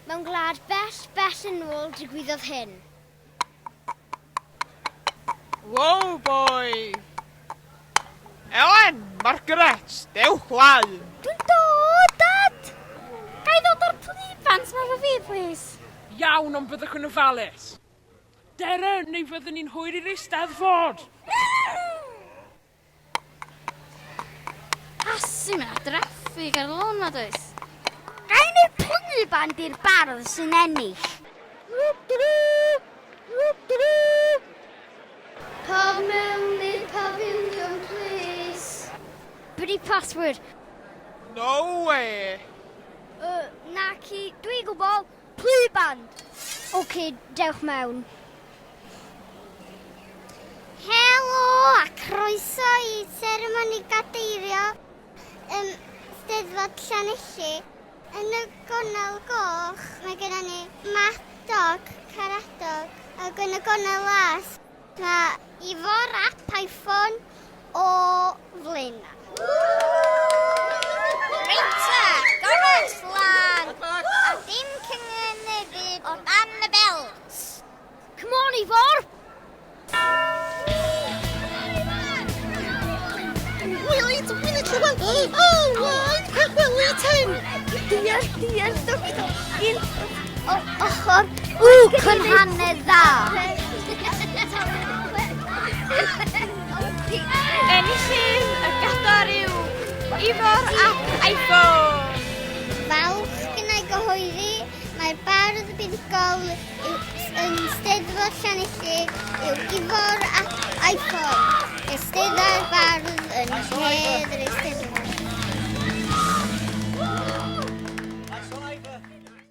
mewn gwlad bell, bell yn ôl, digwyddodd hyn. Wow, boy! Elen, Margaret, dewch lawr! Dwi'n dod, Dad! Ga i ddod o'r plebant ma efo fi, plis? Iawn, ond byddwch yn ofalus. Dere, neu fyddwn ni'n hwyr i'r Eisteddfod! Asu, mae 'na draffig ar y lôn 'ma, does? Ga i wneud plebant i'r bardd sy'n ennill? Pawb mewn i'r pafiliwn, plis. Be di password? No way! Naci, dwi'n gwybod, plu band! Ok, dewch mewn. Helo a croeso i seremoni gadeirio um, Steddfod Llanelli. Yn y gornel goch mae gennym ni Madog Caradog ac yn y gornel las mae Ifor ap Iphone o Flaenau. Reit ta, gorau lan a dim cyngeneddu o dan y belt. Come on Ifor! Willy, dwi'n mynd i Oh, why? Willy, ten! Diar, diar, un o ochr. Ww, cynhanedd dda. Enillydd y gador yw Ifor ap iPhone. Falch gynnau gyhoeddi mae'r bardd buddugol yn Steddfod Llanelli yw Ifor ap iPhone. Eistedda'r bardd yn hedd yr Eisteddfod.